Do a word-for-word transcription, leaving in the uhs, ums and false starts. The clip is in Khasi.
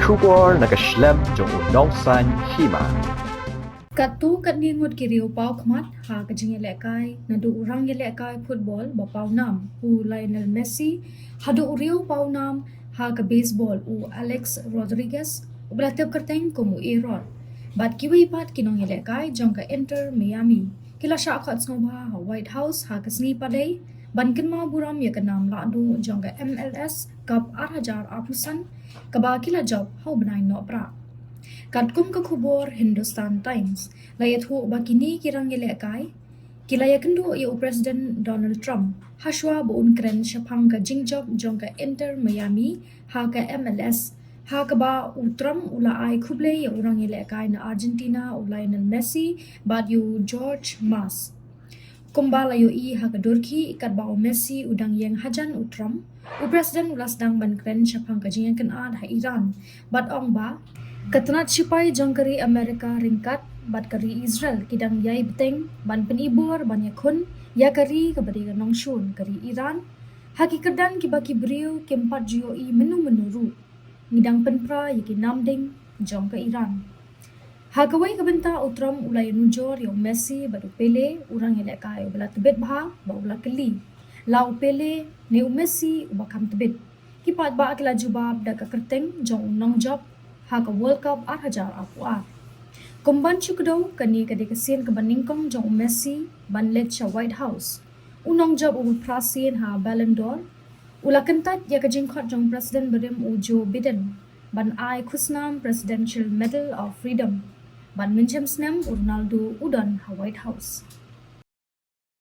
Khubor na ka shlem jong u nongsaiñ hima. Katto katne ngut ki riew paw khmat ha ka jingïalehkai naduh u rangïalehkai football ba paw nam u Lionel Messi haduh u riew paw nam ha ka baseball u Alex Rodriguez uba la tip kyrteng kum u A-Rod bad kiwei pat ki nongïalehkai jong ka Inter Miami ki la shah khot sngewbha ha White House ha ka sngi Pdeng ban kynmaw burom ïa ka nam lahduh jong ka M L S Cup ar hajar arphew san kaba ki la jop ha u bnai Nohprah. Katkum ka khubor Hindustan Times la ïathuh ba kine ki rangïalehkai ki la ïakynduh ïa u President Donald Trump hashwa ba un kren shaphang ka jingjop jong ka Inter Miami ha ka M L S, ha kaba u Trump u la ai khublei ïa u rangïalehkai na Argentina u Lionel Messi bad ïa u Jorge Mas. Kumba la ïohi ha ka dur khih katba u Messi u dang ïeng hajan u Trump, u President u la sdang ban kren shaphang ka jingïakynad ha Iran bad ong ba ka tnat shipai jong ka ri Amerika ryngkat bad ka ri Israel ki dang ïai bteng ban pynibor ban ïakhun ïa ka ri kaba dei ka nongshun ka ri Iran. Ha ki kyrdan kiba ki briew kim pat ju ïohi mynno mynno ruh, ngi dang pynpra ïa ki namding jong ka Iran. Ha kawei ka bynta u Trump u la ïanujor ïa u Messi bad u Pele, u rangïalehkai uba la tbit bha ba u la kylli, la u Pele ne u Messi uba kham tbit. Ki paidbah ki la jubab da ka kyrteng jong u nongjop ha ka World Cup ar hajar arphew ar. Kum ban shu kdew, kane ka dei ka sien kaba nyngkong jong u Messi ban leit sha White House. U nongjop uba phra sien ha Ballon d'Or u la kyntait ïa ka jingkhot jong President barim u Joe Biden ban ai khusnam Presidential Medal of Freedom. Bad mynshem snem u Ronaldo u don ha White House.